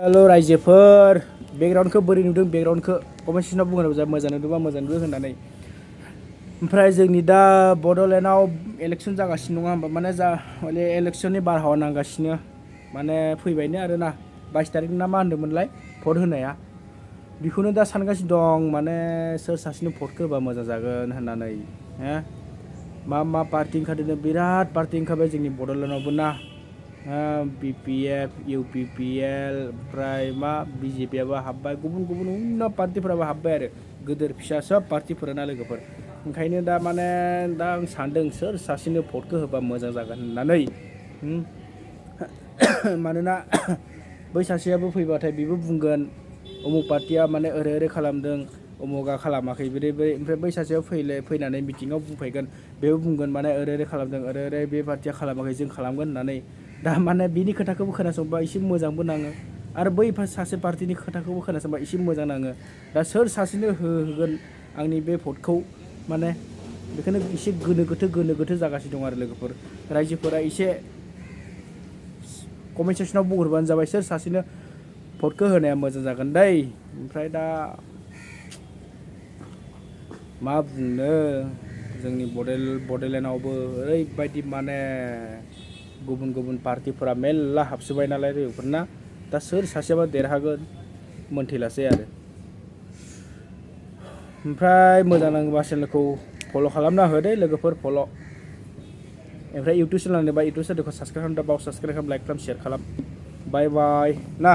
Hello रायजोफोर बेकग्राउन्डखौ बोरै नुदों बेकग्राउन्डखौ कमेन्ट सेक्सनाव बुंनो जा मोजां नुदोंबा मोजां नुदों होननानै ओमफ्राय जोंनि दा बड'लेण्डआव इलेक्सन जागासिनो नङा होमबा माने माने इलेक्सननि बारहावा नांगासिनो माने फैबायनो आरोना 22 तारिख ना मा होन्दोंमोनलाय भट होनाया बेखौनो दा सानगासिनो दं माने सोर सासेनो भटखौ होबा मोजां जागोन होननानै मा पार्टि ओंखारदों बिराद पार्टि ओंखारबाय जोंनि बड'लेण्डआवबो ना BPF UPPL ओमफ्राय मा BJPआबो हाबबाय गुबुन गुबुन उन्ना पार्टिफोराबो हाबबाय आरो गोदोर फिसा सब पार्टिफोराना लोगोफोर ओंखायनो दा माने दा आं सानदों सोर सासेनो भटखौ होबा मोजां जागोन होननानै मानोना बै सासेयाबो फैबाथाय बेबो बुंगोन उमुक पार्टिया माने ओरै खालामदों उमुगा खालामाखै बोरै ओमफ्राय बै सासेयाव फैनानै मिटिङाव बुंफैगोन बेबो बुंगोन माने ओरै खालामदों ओरै बे पार्टिया खालामाखै जों खालामगोन होननानै दा माने बिनि खोथाखौबो खोनासंबा एसे मोजांबो नाङो आरो बै सासे पार्टिनि खोथाखौबो खोनासंबा एसे मोजां नाङो दा सोर सासेनो होगोन आंनि बे भटखौ माने बेखौनो एसे गोनो गोथो जागासिनो दं आरो लोगोफोर रायजोफोरा एसे कमेन्ट सेक्सनाव बुंहरबानो जाबाय सोर सासेनो भटखौ होनाया मोजां जागोन दै ओमफ्राय दा मा बुंनो जोंनि बड'लेण्डआवबो ओरैबायदि माने गुबुन गुबुन पार्टिफोरा मेल्ला हाबसोबाय नालाय लोगोफोरना दा सोर सासेयाबा देरहागोन मोनथिलासै आरो ओमफ्राय मोजां नाङोबा चेनेलखौ फल' खालामना हो दे लोगोफोर फल' ओमफ्राय इउटुब चेनेल नायनोबा इउटुब चेनेलखौ साबसक्राइब खालामदो बाव साबसक्राइब खालाम लाइक खालाम शेयार खालाम बाय बाय ना।